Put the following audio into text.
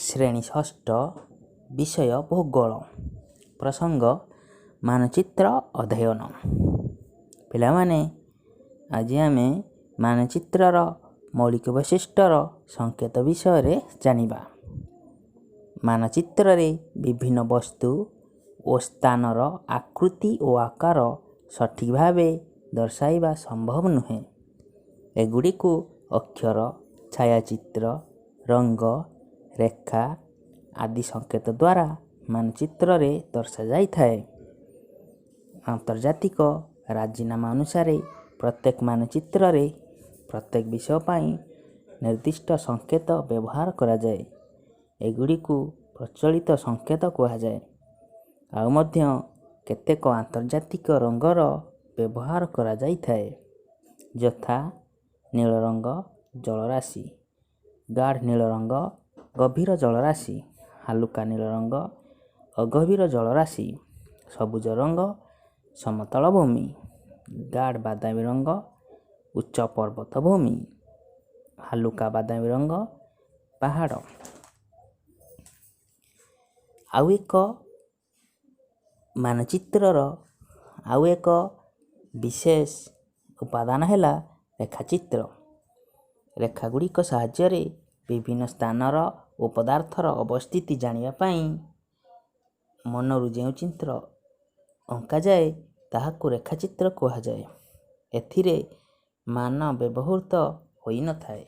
ଶ୍ରେଣୀ ଷଷ୍ଠ, ବିଷୟ ଭୂଗୋଳ, ପ୍ରସଙ୍ଗ ମାନଚିତ୍ର ଅଧ୍ୟୟନ। ପିଲାମାନେ, ଆଜି ଆମେ ମାନଚିତ୍ରର ମୌଳିକ ବୈଶିଷ୍ଟ୍ୟର ସଂକେତ ବିଷୟରେ ଜାଣିବା। ମାନଚିତ୍ରରେ ବିଭିନ୍ନ ବସ୍ତୁ ଓ ସ୍ଥାନର ଆକୃତି ଓ ଆକାର ସଠିକ୍ ଭାବେ ଦର୍ଶାଇବା ସମ୍ଭବ ନୁହେଁ। ଏଗୁଡ଼ିକୁ ଅକ୍ଷର, ଛାୟାଚିତ୍ର, ରଙ୍ଗ, ରେଖା ଆଦି ସଂକେତ ଦ୍ୱାରା ମାନଚିତ୍ରରେ ଦର୍ଶାଯାଇଥାଏ। ଆନ୍ତର୍ଜାତିକ ରାଜିନାମା ଅନୁସାରେ ପ୍ରତ୍ୟେକ ମାନଚିତ୍ରରେ ପ୍ରତ୍ୟେକ ବିଷୟ ପାଇଁ ନିର୍ଦ୍ଦିଷ୍ଟ ସଂକେତ ବ୍ୟବହାର କରାଯାଏ। ଏଗୁଡ଼ିକୁ ପ୍ରଚଳିତ ସଂକେତ କୁହାଯାଏ। ଆଉ ମଧ୍ୟ କେତେକ ଆନ୍ତର୍ଜାତିକ ରଙ୍ଗର ବ୍ୟବହାର କରାଯାଇଥାଏ, ଯଥା ନୀଳ ରଙ୍ଗ ଜଳରାଶି, ଗାଢ଼ ନୀଳ ରଙ୍ଗ ଗଭୀର ଜଳରାଶି, ହାଲୁକା ନୀଳ ରଙ୍ଗ ଅଗଭୀର ଜଳରାଶି, ସବୁଜ ରଙ୍ଗ ସମତଳ ଭୂମି, ଗାଢ଼ ବାଦାମୀ ରଙ୍ଗ ଉଚ୍ଚ ପର୍ବତ ଭୂମି, ହାଲୁକା ବାଦାମୀ ରଙ୍ଗ ପାହାଡ଼। ଆଉ ଏକ ମାନଚିତ୍ରର ଆଉ ଏକ ବିଶେଷ ଉପାଦାନ ହେଲା ରେଖାଚିତ୍ର। ରେଖାଗୁଡ଼ିକ ସାହାଯ୍ୟରେ ବିଭିନ୍ନ ସ୍ଥାନର ଓ ପଦାର୍ଥର ଅବସ୍ଥିତି ଜାଣିବା ପାଇଁ ମନରୁ ଯେଉଁ ଚିତ୍ର ଅଙ୍କାଯାଏ, ତାହାକୁ ରେଖାଚିତ୍ର କୁହାଯାଏ। ଏଥିରେ ମାନ ବ୍ୟବହୃତ ହୋଇନଥାଏ।